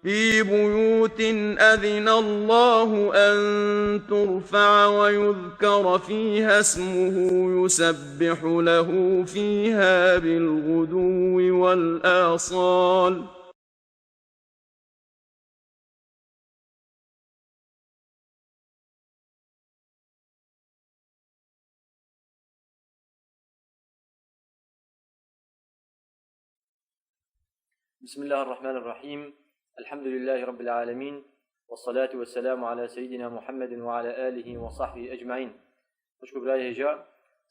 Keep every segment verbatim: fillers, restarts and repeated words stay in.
في بيوت أذن الله أن ترفع ويذكر فيها اسمه يسبح له فيها بالغدو والآصال. بسم الله الرحمن الرحيم. الحمد لله رب العالمين. والصلاة والسلام على سيدنا محمد وعلى آله وصحبه أجمعين. Xwişk û birayê hêja,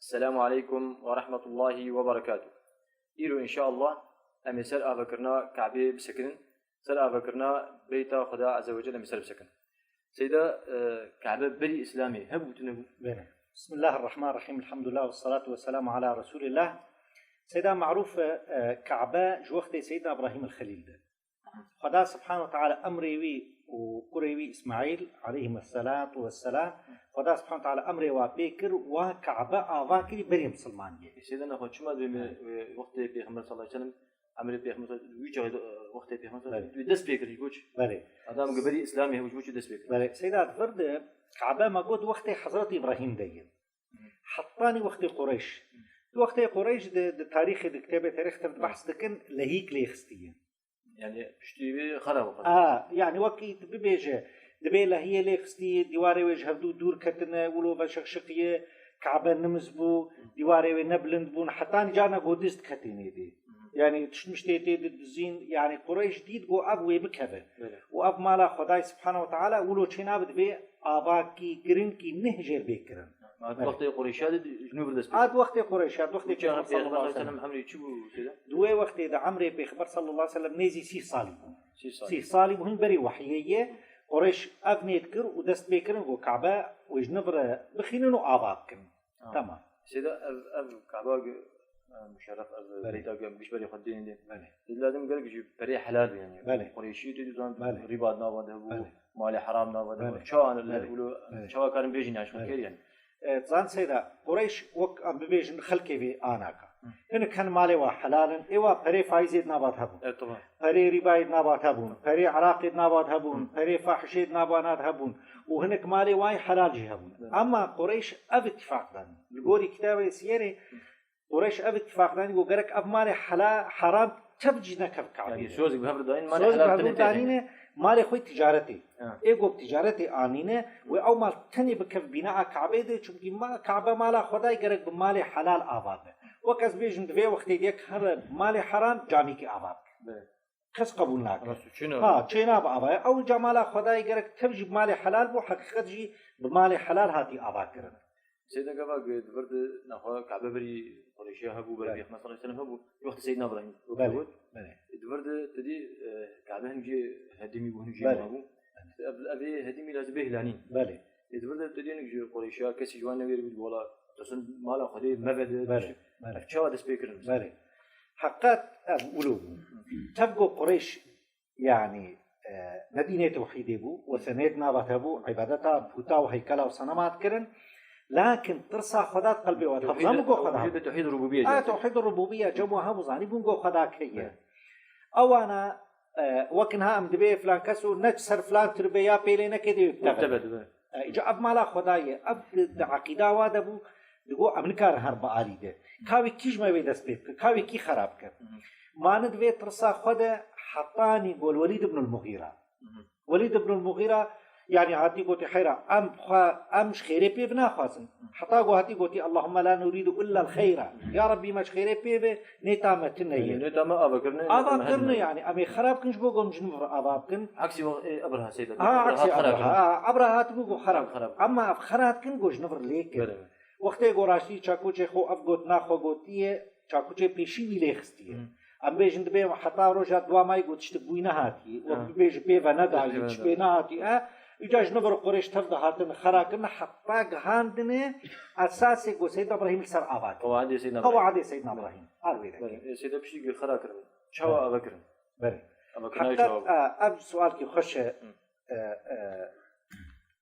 Esselamu aleykum ve rahmetullahi ve berekatuh. Îro înşallah em ê ser avekirina Kabê bisekinin, ser avekirina beyta Xweda Azze ve Celle em ê ser bisekinin. Seyda, e, Kabe berî Îslamê hebû, tune bû? Bele. Bismillahirrahmanirrahim. Elhamdülillah ve salatu ve selamu ala Resulillah. Seyda, marûf e, e, Kabe ji wextê Seydina Îbrahîm el Xelîl de. Xweda Subhanahu ve Teala emrê wî û kurê wî Îsmaîl aleyhimussalatu vesselam, Xweda Subhanahu ve Teala emrê wa pê kir, wa Kabe ava kirî berî misilmaniyê. Seyda, nexwe çima dibê me, e, wextê Pêxember sallallahu aleyhi ve sellem, emrê Pêxember sallallahu aleyhi ve sellem, wî çaxê, e, wextê Pêxember sallallahu aleyhi ve sellem, dest pê kir, ji bo çi? Belê. Adam ki berî Îslamê hebû, ji bo çi dest pê kir? Belê. Seyda, di vir de Kabe me got wextê Hezretî Îbrahîm de ye. Hetanî wextê Qureyş. Di wextê Qureyş de, di tarîxê, di kitêbê tarîx tev behs dikin, lehîk lê xistiye. Yani piştî wê xera bixwe. A, yani wekî tu bibêje, dibê lehiyê lê xistî, dîwarê wê ji hevdû dûr ketine, wilo veşiqşiqiye, Kabe nimiz bû, dîwarê wê ne bilind bûn, hetanî carna go diz diketê nêdê. Yani tiştmiştê tê didizîn, yani Qureyş dît go ev wê bikeve. Belê. Û ev mala Xwedayê Subhanahu ve Teala wilo çênabe, divê avakî girinkî neh jêr bê kirin. Ma di wextê Qureyşa de ji nû vir dest pê kir. A di wextê Qureyşa, di wextê Pêxember sallallahu aleyhi ve sellem emrê çi bû, Seyda? Di wê wextê de emrê Pêxember sallallahu aleyhi ve sellem nêzî sî salî bû. Sî salî. Sî salî bû, hin berî wehiyê ye. Qureyş ev nêt kir û dest pê kirin ku Kabe wê ji nû vir bixînin û ava bikin. Ha. Tamam. Seyda, ev, ev Kabe, e, muşerref, ev Belê. Beyta ku em giş berê xwe dênin dê. Belê. Lazim gerek ji perê helal bê yani. Belê. Qureyşî tê dizan Belê. Riba nava de hebû, Belê. Malê heram nava de hebû. Belê. Çawa Belê. wilo, Belê. çawa karin bêjin yani, Belê. xwe kêr yani. E, zan Seyda, Qureyş wek em bibêjin xelkê vê anaka. Hı. Hinek hin malê wa helal in, ê wa perê faîzê di nava de hebûn. Evet, tamam. Perê rîbayê di nava de hebûn, perê iraqê di nava de hebûn, Hı. perê fahişê di nava de hebûn. Û hinek malê wayî helal jî hebûn. Evet. Ama Qureyş ev ittifaq dan. Li gorî kitabê siyerê Qureyş ev ittifaq danî ku gerek ev malê hela-, heram tev jî nekev Kabê. Yani sozek bi hev re dayîn, malê Sozek bi helal hev re tenê danîne, malê xwe ticaretê. Ha. Ê ku bi ticaretê anîne, wê ew mal tenê bikev bînaa Kabê de, çimkî ma-, Kabe mala Xwedayê gerek bi malê helal ava be. Wek ez bêjim, di vê wextê de yek here malê heram camîkê ava bike. Belê. Kes qebûl nake. Rast û çêna. Ha, çênabe avaya. Ew ca mala Xwedayê gerek tev jî bi malê helal bû, heqîqet jî bi malê helal hatî ava kirin. Seyda, gava di vir de nexwe Kabe berî Qureyşiya hebû, berî Belê. Pêxember sallallahu aleyhi ve sellem hebû. Wextê Seydina Îbrahîm Belê, wekî got. belê. Di vir de tu dî, e, Kabe hin jî hedimî bû, hin jî Belê. hebû. Ev, ev ê hedimî lazim bê hilanîn. Belê. Ê, di vir de tu dî hinek ji Qureyşiya kesî ji wan newêribî, wala, tu sin mala Xwedê mevede, Belê, belê. ev çawa dest pê kirin? Belê. Heqet ev wilo bû. Tev ku Qureyş Yani, e, ne dînê tewhîdê bû, wesenêt nava te bû, îbadeta puta û heykela û senema dikirin. Lakin tirsa Xweda di qelbê we de hebû. Tewhîd, Zan bû ku Xweda tewhîd, hebû. Tewhîd rububiyye A, yani. Tewhîd rububiyye, cem we hebû, zanî bûn ku Xweda kê ye. Evet. Ewana, e, wek niha em dibê filan kes û ne ser filan tirbe ya pêlê neke dê tebe. Tebe, tebe. E, îca ev mala Xweda ye, ev di, di eqîda wa de bû, digo em nikarin her bi alî de. Ka wê kî ji me wê dest pê bike, ka wê kî xera bike. Hı hı. Mane di vê tirsa xwe de hetanî got Welîd ibn al-Mughîra. Hı hı. Welîd ibn al-Mughîra, yani hatî gotî heyra, em xwe, em ji xêrê pê ve naxwazin. Heta got hatî gotî, Allahümme la nuridu illa l-xeyra. Ya Rabbî me ji xêrê pê ve, nêta me tune ye. Yani nêta me ava kirine, nêta me Ava kirine yani, em ê xera bikin ji bo ku em ji nû vir ava bikin. Aksî wextê Ebraha Seyda. Ha, Ebraha aksî xera Ebraha. kirin. Ha, Ebraha hatibû ku xera Xera bikin. Ama ev xera dikin ku ji nû vir lê kir. Belê, belê. Wextê ku raştî çakoçê xwe ev gotina xwe gotiye, çakoçê pêşî wî lê xistiye. Hı. Em bêjin dibê heta roja dua mayî ku tiştik bûyî nehatiye. Wek Ha. bibêje pê ve nedayî, Pê ve çi nedayî. pê nehatiye. E, îca ji nû vir Qurêş tev dihatin, xera kirin, heta gihandine esasê ku Seydina Îbrahîm li ser ava kir. Qewaidê Seydina Îbrahîm. Qewaidê Seydina Belê. Îbrahîm. Al wê de. Belê. Ê, Seyda piştî ku xera kirin. Çawa Belê. ava kirin? Belê. Ava kirin Heqet, çawa? e, ev sualkî xweş e. Hı. E, e,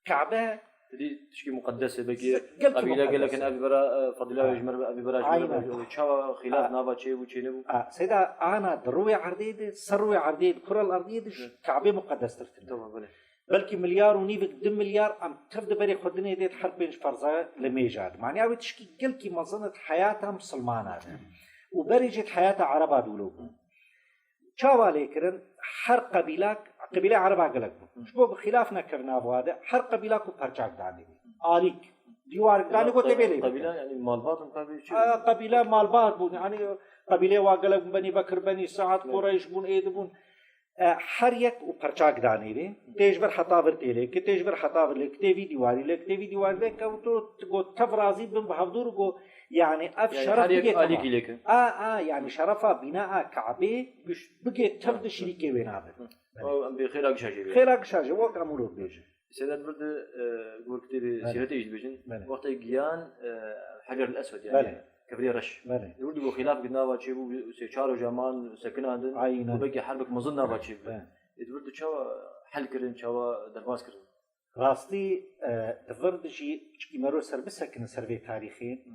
Kabe Dî tişkî muqeddesê, belkî Gelkî qebîle muqeddes gelek e. Ev bera, e, fedîla Ha. ji me re, ev bera ji me Aynen. re, çawa xîlaf Ha. nava çêbû, çênebû? Ha, Seyda, ana di rûyê erdê de, ser rûyê erdê de, kural erdê de ji Hı. Kabê muqeddestir tune. Tamam, belê. Belkî milyar û nîvik, du milyar em tev di berê xwe dinê de her pênc ferza li mêja de. Manîya wê tişkî gelkî mezin e di heyata misilmana de. Û berê jî di heyata ereba de wilo bû. Çawa lê kirin? Her qebîlak, qebîlê ereba gelek bû. Ji bo bi xîlaf nekevin nav wa de, her qebîlak û perçak danê. Alîk, dîwarek danê, got, "Tê bê lê." Qebîle, yani malbat in, tabii, çi? A, qebîle malbat bûn. Yani qebîlê wa gelek bûn, Benî Bekir, Benî Sead, Evet. Qureyş bûn, êdî bûn. E, her yek û perçak danê rê. Tê ji vir heta vir tê lê, ki tê ji vir heta vir lê, ki tê vî dîwarî lê, ki tê vî dîwarî lê, kewto, got, tev razî bin bi hevdûr, got, yani ev Yani şeref her yek bigê alîkî tamam. lê ki. A, a, yani şerefa bîna a Kabê bigê tev di şirîkê wê nabin. Hı. O, em bê xêra gişa jê bê. Xêra gişa jê, wek em wilo bêjin. Seyda, di vir de, e, got kitêbê Belê. sîretê jî dibêjin. Belê. Wextê giyan, e, Hecer el Eswed, yani Belê. kevirê reş. Belê. Di vir de got xîlafek nava çêbû, sê çar roja man sekinandin. Aynen. Û belkî herbek mezin nava çêbû. Belê. Ê, di vir de çawa hel kirin, çawa derbas kirin? Rastî, e, di vir de jî çikî mero ser bisekinin ser vê tarîxê. Hı.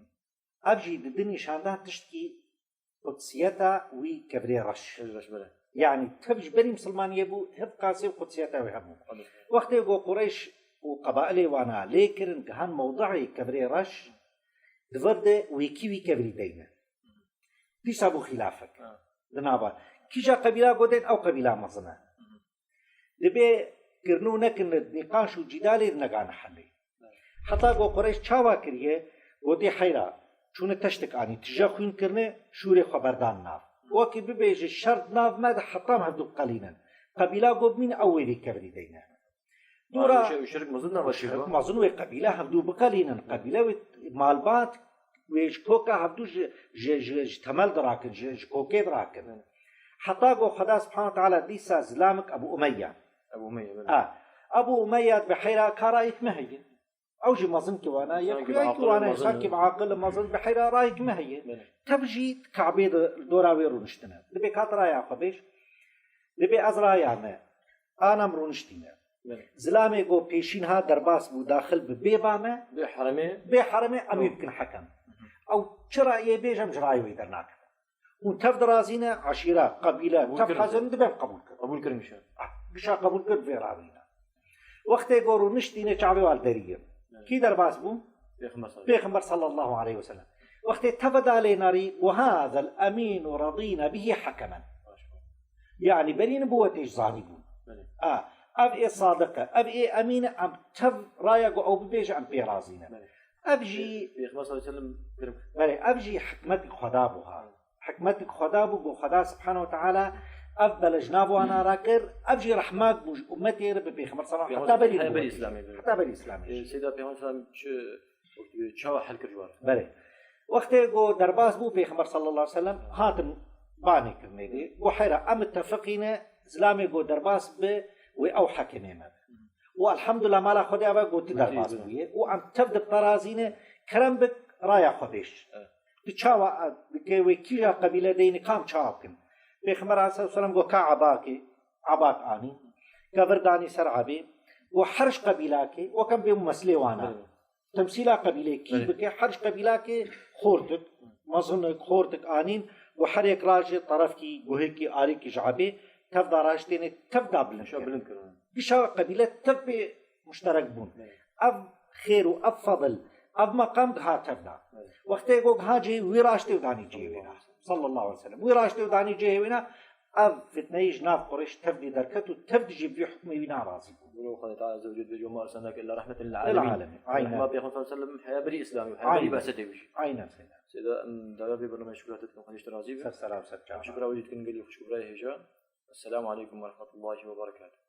Ev jî didi nîşandan tiştkî qudsiyeta wî kevirê reş. Kevirê reş, belê. Yani tev ji berî misilmaniyê bû, hevqasê qudsiyeta wê hebû. Anladım. Wextê ku Qureyş û qebailê wana lê kirin, gihan mewdi'ê kevirê reş, di vir de wêkî wî kevirî deyne. Dîsa bû xîlafek. Ha. Di nava. Kîja qebîla ku tên, ew qebîla mezin e. Hı hı. Dibê kirin û nekirin nîqaş û cîdalê negane helê. Heta ku Qureyş çawa kiriye, gotê heyra, çûne teştek anî, tije xwîn kirine, şûrê xwe berdan nav. Wekî bibêje şer di nav me de heta em hevdû biqelînin. Qebîla ku bimîne ew wê vî kevirî deyne. Dûra Şe-, şerik mezin nava çêbû. Şerik mezin wê qebîle hevdû biqelînin. Qebîle wê malbat wê ji koka hevdû ji, ji, ji, ji temel dirakin, ji, ji kokê dirakin. Evet. Heta ku Xweda Subhanahu Teala dîsa zilamik Ebu Umeya. Ebu Umeya, belê. Ha. Ebu Umeya bi heyra ka rayek me heye. Ew jî mezin ki wana, yek Sanki bi xuyayek aqil wana, mezin sanki e. bi aqil mezin bi heyra rayek me heye. Belê. Tev jî Kabê de dora wê rûniştine. Dibê kat raya xwe bêj. Dibê ez raya me. Anam rûniştîne. Belê. Zilamê ku pêşîn ha derbas bû daxil bi bê ba me, Bê heremê. bê heremê em ê Tamam. bikin hekem. Ew çi rayê bêje em ji rayê wê dernakin. Hûn tev dirazîne, eşîra, qebîle, Qebûl tev kirin. xezin dibe em qebûl kirin. Qebûl kirin gişa. Ah, gişa qebûl kir vê rawîne. Wextê ku rûniştîne çavê wal derî ye. Evet. Kî derbas bû? Pêxember sallallahu aleyhi ve sellem. Pêxember sallallahu aleyhi ve sellem. Wextê teve da lê nerî, "Ve hazel emînu radîne bihî hekemen." Baş. Yani berî nebûwetê ji zanî bûn. Belê. A, ev ê sadiq e, ev ê emîn e, em tev raya ku ew bibêje em pê razî ne. Belê. Ev jî Pê-, Pêxember sallallahu aleyhi ve sellem kirim. Belê, ev jî hikmetî Xweda bû ha. Hikmetî Xweda bû, bû Xweda Subhanahu ve Teala ev bela ji nav wana rakir, ev jî rehmet bû ji ummetê re bi Pêxember sallallahu aleyhi ve sellem. Heta berî Heta berî nûbetê. Îslamê, belê. Heta berî Îslamê. Ee, Seyda Pêxember sallallahu aleyhi ve sellem çi Çawa hel kir ji war? Belê. Wextê ku derbas bû Pêxember sallallahu aleyhi ve sellem, hatin banê kirinê dê. Ku heyra em mitefeqîne, zilamê ku derbas bi, wê ew hekimê me bi. Û elhamdulillah mala Xwedê eve ku tu Wekî derbas bi. bûye. Û em tev di perazîne, kerem bik raya xwe bêj. Evet. Tu çawa, dike wê kîja qebîle deyne kam çawa bikin? Pêxember aleyhissalatu vesselam got ka ebakê, ebak anî. Kevir danî ser ebê. Got her ji qebîlakê, wek em bê meslê wana. Evet. Temsîla qebîlekî Belê. bike, her ji qebîlakê xortik, mezinik, xortik anîn û her yek raje terefkî, guhekî, arîkî ji ebê, tev da raje têne, tev da bilind Şa kir. bilind kirin. Gişa qebîle tev pê muşterek bûn. Belê. Ev xêr û ev fadil, ev meqam giha tev da. Belê. Wextê ku giha cihê wî raje tê û danî cihê wê na. Sallallahu aleyhi ve sellem. Wî raje tê û danî cihê wê na, Ev fitneyî ji nav Qureyş tev dî derket û tev dijî vî hukmê wî narazî bû. Wilo Xwedê Teala Azze ve Celle bêje, "Wema erselnake illa rahmeten lil Lil alemin." alemin. Aynen. Rehma Pêxember sallallahu aleyhi ve sellem heya berî Îslamê, heya berî Aynen. behsetê wî jî. Aynen Seyda. Aynen Seyda. Seyda, em dawiya vê bernameyê şukra te dikim, Xwedê ji te razî be. Ser sera û ser çava. Şukra wî jî dikin gelî xwişk û birayê hêja. Esselamu aleykum ve rahmetullahi ve berekatuhu.